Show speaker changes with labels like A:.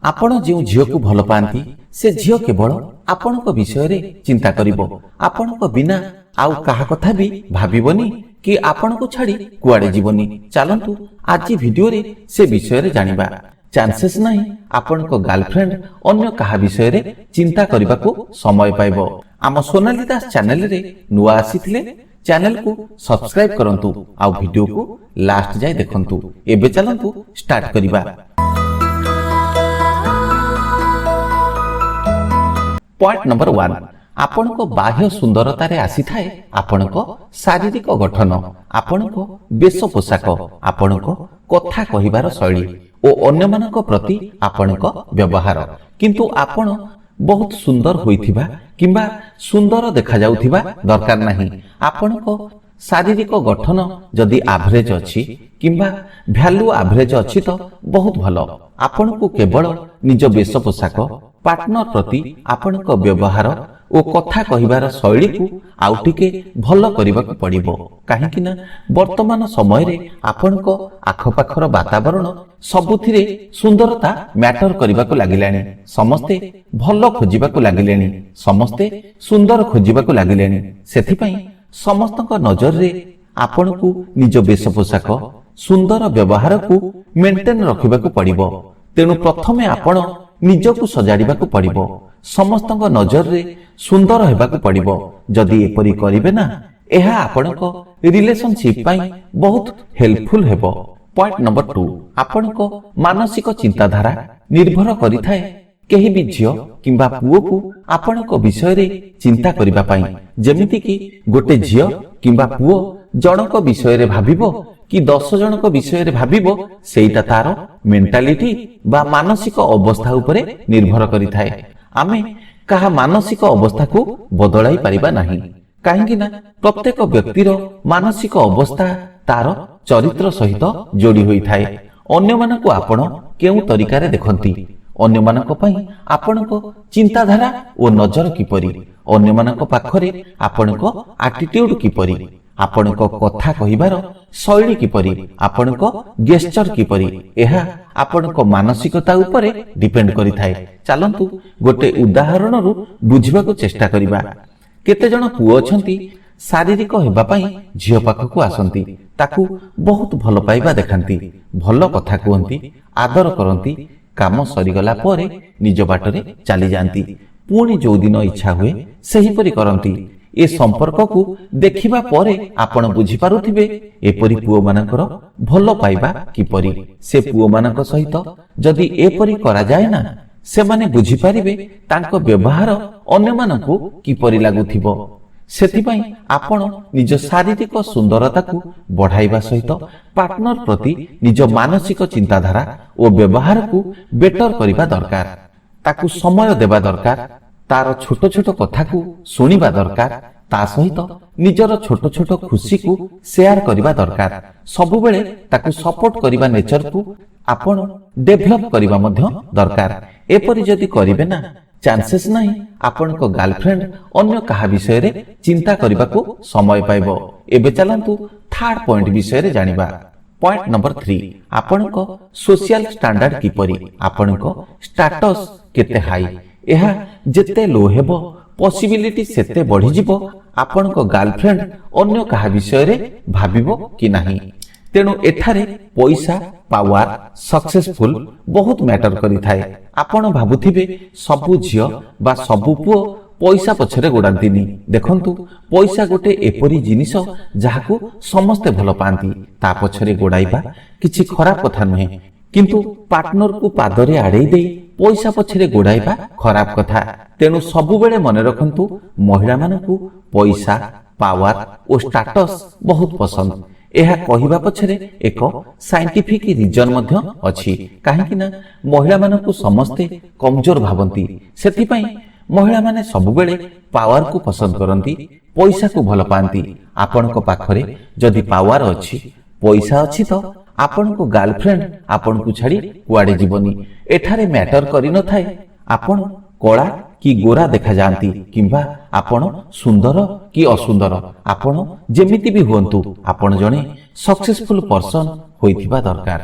A: ଆପଣ ଯେଉଁ ଝିଅକୁ ଭଲ ପାଆନ୍ତି, ସେ ଝିଅ କେବଳ ଆପଣଙ୍କ ବିଷୟରେ ଚିନ୍ତା କରିବ। ଆପଣଙ୍କ ବିନା ଆଉ କାହା କଥା ବି ଭାବିବନି କି ଆପଣଙ୍କୁ ଛାଡି କୁଆଡେ ଯିବନି। ଚାଲନ୍ତୁ, ଆଜି ଭିଡିଓରେ ସେ ବିଷୟରେ ଜାଣିବା। ଚାନ୍ସେସ୍ ନାହିଁ ଆପଣଙ୍କ ଗାର୍ଲଫ୍ରେଣ୍ଡ ଅନ୍ୟ କାହା ବିଷୟରେ ଚିନ୍ତା କରିବାକୁ ସମୟ ପାଇବ। ଆମ ସୋନାଲି ଦାସ ଚ୍ୟାନେଲରେ ନୂଆ ଆସିଥିଲେ ଚ୍ୟାନେଲକୁ ସବସ୍କ୍ରାଇବ କରନ୍ତୁ ଆଉ ଭିଡିଓକୁ ଲାଷ୍ଟ ଯାଏ ଦେଖନ୍ତୁ। ଏବେ ଚାଲନ୍ତୁ ଷ୍ଟାର୍ଟ କରିବା। ପଏଣ୍ଟ ନମ୍ବର 1, ଆପଣଙ୍କ ବାହ୍ୟ ସୁନ୍ଦରତାରେ ଆସିଥାଏ ଆପଣଙ୍କ ଶାରୀରିକ ଗଠନ, ଆପଣଙ୍କ ବେଶ ପୋଷାକ, ଆପଣଙ୍କ କଥା କହିବାର ଶୈଳୀ ଓ ଅନ୍ୟମାନଙ୍କ ପ୍ରତି ଆପଣଙ୍କ ବ୍ୟବହାର। କିନ୍ତୁ ଆପଣ ବହୁତ ସୁନ୍ଦର ହୋଇଥିବା କିମ୍ବା ସୁନ୍ଦର ଦେଖାଯାଉଥିବା ଦରକାର ନାହିଁ। ଆପଣଙ୍କ ଶାରୀରିକ ଗଠନ ଯଦି ଆଭରେଜ ଅଛି କିମ୍ବା ଭ୍ୟାଲୁ ଆଭରେଜ ଅଛି ତ ବହୁତ ଭଲ। ଆପଣଙ୍କୁ କେବଳ ନିଜ ବେଶ ପୋଷାକ, ପାର୍ଟନର ପ୍ରତି ଆପଣଙ୍କ ବ୍ୟବହାର ଓ କଥା କହିବାର ଶୈଳୀକୁ ଆଉ ଟିକେ ଭଲ କରିବାକୁ ପଡ଼ିବ। କାହିଁକି ନା ବର୍ତ୍ତମାନ ସମୟରେ ଆପଣଙ୍କ ଆଖପାଖର ବାତାବରଣ ସବୁଥିରେ ସୁନ୍ଦରତା ମ୍ୟାଟର କରିବାକୁ ଲାଗିଲାଣି। ସମସ୍ତେ ଭଲ ଖୋଜିବାକୁ ଲାଗିଲେଣି, ସମସ୍ତେ ସୁନ୍ଦର ଖୋଜିବାକୁ ଲାଗିଲେଣି। ସେଥିପାଇଁ ସମସ୍ତଙ୍କ ନଜରରେ ଆପଣଙ୍କୁ ନିଜ ବେଶ ପୋଷାକ, ସୁନ୍ଦର ବ୍ୟବହାରକୁ ମେଣ୍ଟେନ ରଖିବାକୁ ପଡ଼ିବ। ତେଣୁ ପ୍ରଥମେ ଆପଣ ନିଜକୁ ସଜାଡ଼ିବାକୁ ପଡ଼ିବ, ସମସ୍ତଙ୍କ ନଜରରେ ସୁନ୍ଦର ହେବାକୁ ପଡ଼ିବ। ଯଦି ଏପରି କରିବେ ନା, ଏହା ଆପଣଙ୍କ ରିଲେସନସିପ ପାଇଁ ବହୁତ ହେଲ୍ପଫୁଲ ହେବ। ପଏଣ୍ଟ ନମ୍ବର 2, ଆପଣଙ୍କ ମାନସିକ ଚିନ୍ତାଧାରା ନିର୍ଭର କରିଥାଏ କେହି ବି ଝିଅ କିମ୍ବା ପୁଅକୁ ଆପଣଙ୍କ ବିଷୟରେ ଚିନ୍ତା କରିବା ପାଇଁ। ଯେମିତିକି ଗୋଟେ ଝିଅ କିମ୍ବା ପୁଅ ଜଣଙ୍କ ବିଷୟରେ ଭାବିବ କି 10 ଜଣଙ୍କ ବିଷୟରେ ଭାବିବ, ସେଇଟା ତାର ମେଣ୍ଟାଲିଟି ବା ମାନସିକ ଅବସ୍ଥା ଉପରେ ନିର୍ଭର କରିଥାଏ। ଆମେ କାହା ମାନସିକ ଅବସ୍ଥାକୁ ବଦଳାଇ ପାରିବା ନାହିଁ, କାହିଁକି ନା ପ୍ରତ୍ୟେକ ବ୍ୟକ୍ତିର ମାନସିକ ଅବସ୍ଥା ତାର ଚରିତ୍ର ସହିତ ଯୋଡ଼ି ହୋଇଥାଏ। ଅନ୍ୟମାନଙ୍କୁ ଆପଣ କେଉଁ ତରିକାରେ ଦେଖନ୍ତି, ଅନ୍ୟମାନଙ୍କ ପାଇଁ ଆପଣଙ୍କ ଚିନ୍ତାଧାରା ଓ ନଜର କିପରି, ଅନ୍ୟମାନଙ୍କ ପାଖରେ ଆପଣଙ୍କ ଆଟିଟ୍ୟୁଡ କିପରି, ଆପଣଙ୍କ କଥା କହିବାର ଶୈଳୀ କିପରି, ଆପଣଙ୍କ ଗେସ୍ଚର କିପରି, ଏହା ଆପଣଙ୍କ ମାନସିକତା ଉପରେ ଡିପେଣ୍ଡ କରିଥାଏ। ଚାଲନ୍ତୁ, ଗୋଟେ ଉଦାହରଣରୁ ବୁଝିବାକୁ ଚେଷ୍ଟା କରିବା। କେତେଜଣ ପୁଅ ଅଛନ୍ତି, ଶାରୀରିକ ହେବା ପାଇଁ ଝିଅ ପାଖକୁ ଆସନ୍ତି, ତାକୁ ବହୁତ ଭଲ ପାଇବା ଦେଖାନ୍ତି, ଭଲ କଥା କୁହନ୍ତି, ଆଦର କରନ୍ତି। କାମ ସରିଗଲା ପରେ ନିଜ ବାଟରେ ଚାଲିଯାଆନ୍ତି। ପୁଣି ଯୋଉଦିନ ଇଚ୍ଛା ହୁଏ, ସେହିପରି କରନ୍ତି। ଏ ସମ୍ପର୍କକୁ ଦେଖିବା ପରେ ଆପଣ ବୁଝିପାରୁଥିବେ ଏପରି ପୁଅମାନଙ୍କର ଭଲ ପାଇବା କିପରି। ସେ ପୁଅମାନଙ୍କ ସହିତ ଯଦି ଏପରି କରାଯାଏ ନା, ସେମାନେ ବୁଝିପାରିବେ ତାଙ୍କ ବ୍ୟବହାର ଅନ୍ୟମାନଙ୍କୁ କିପରି ଲାଗୁଥିବ। ସେଥିପାଇଁ ଆପଣ ନିଜ ଶାରୀରିକ ସୁନ୍ଦରତାକୁ ବଢାଇବା ସହିତ ପାର୍ଟନର ପ୍ରତି ନିଜ ମାନସିକ ଚିନ୍ତାଧାରା ଓ ବ୍ୟବହାରକୁ ବେଟର କରିବା ଦରକାର। ତାକୁ ସମୟ ଦେବା ଦରକାର, ତାର ଛୋଟ ଛୋଟ କଥାକୁ ଶୁଣିବା ଦରକାର, ତା ସହିତ ନିଜର ଛୋଟ ଛୋଟ ଖୁସିକୁ ସେୟାର କରିବା ଦରକାର। ସବୁବେଳେ ତାକୁ ସପୋର୍ଟ କରିବା ନେଚରକୁ ଆପଣ ଡେଭଲପ କରିବା ମଧ୍ୟ ଦରକାର। ଏପରି ଯଦି କରିବେ ନା, ଚାନ୍ସେସ୍ ନାହିଁ ଆପଣଙ୍କ ଗାର୍ଲଫ୍ରେଣ୍ଡ ଅନ୍ୟ କାହା ବିଷୟରେ ଚିନ୍ତା କରିବାକୁ ସମୟ ପାଇବ। ଏବେ ଚାଲନ୍ତୁ, ଥାର୍ଡ ପଏଣ୍ଟ ବିଷୟରେ ଜାଣିବା। ପଏଣ୍ଟ ନମ୍ବର 3, ଆପଣଙ୍କ ସୋସିଆଲ ଷ୍ଟାଣ୍ଡାର୍ଡ କିପରି, ଆପଣଙ୍କ ଷ୍ଟାଟସ୍ କେତେ ହାଇ। ଏହା ଯେତେ ଲୋ ହେବ, ପସିବିଲିଟି ସେତେ ବଢିଯିବ ଆପଣଙ୍କ ଗାର୍ଲଫ୍ରେଣ୍ଡ ଅନ୍ୟ କାହା ବିଷୟରେ ଭାବିବ କି ନାହିଁ। ତେଣୁ ଏଠାରେ ପଇସା, ପାୱାର, ସକ୍ସେସଫୁଲ ବହୁତ ମ୍ୟାଟର କରିଥାଏ। ଆପଣ ଭାବୁଥିବେ ସବୁ ଝିଅ ବା ସବୁ ପୁଅ ପଇସା ପଛରେ ଗୋଡାନ୍ତିନି। ଦେଖନ୍ତୁ, ପଇସା ଗୋଟେ ଏପରି ଜିନିଷ ଯାହାକୁ ସମସ୍ତେ ଭଲ ପାଆନ୍ତି। ତା ପଛରେ ଗୋଡାଇବା କିଛି ଖରାପ କଥା ନୁହେଁ, କିନ୍ତୁ ପାର୍ଟନରକୁ ପାଦରେ ଆଡେଇ ଦେଇ ପଇସା ପଛରେ ଗୋଡାଇବା ଖରାପ କଥା। ତେଣୁ ସବୁବେଳେ ମନେ ରଖନ୍ତୁ, ମହିଳାମାନଙ୍କୁ ପଇସା, ପାୱାର ଓ ଷ୍ଟାଟସ୍ ବହୁତ ପସନ୍ଦ। ଏହା କହିବା ପଛରେ ଏକ ସାଇଣ୍ଟିଫିକ ରିଜନ ମଧ୍ୟ ଅଛି, କାହିଁକି ନା ମହିଳାମାନଙ୍କୁ ସମସ୍ତେ କମଜୋର ଭାବନ୍ତି। ସେଥିପାଇଁ ମହିଳାମାନେ ସବୁବେଳେ ପାୱାରକୁ ପସନ୍ଦ କରନ୍ତି, ପଇସାକୁ ଭଲ ପାଆନ୍ତି। ଆପଣଙ୍କ ପାଖରେ ଯଦି ପାୱାର ଅଛି, ପଇସା ଅଛି ତ ଆପଣଙ୍କ ଗାର୍ଲଫ୍ରେଣ୍ଡ ଆପଣଙ୍କୁ ଛାଡି କୁଆଡେ ଯିବନି। ଏଠାରେ ମ୍ୟାଟର କରିନଥାଏ ଆପଣ କଳା କି ଗୋରା ଦେଖାଯାଆନ୍ତି କିମ୍ବା ଆପଣ ସୁନ୍ଦର କି ଅସୁନ୍ଦର। ଆପଣ ଯେମିତି ବି ହୁଅନ୍ତୁ, ଆପଣ ଜଣେ ସକ୍ସେସଫୁଲ ପର୍ସନ ହୋଇଥିବା ଦରକାର।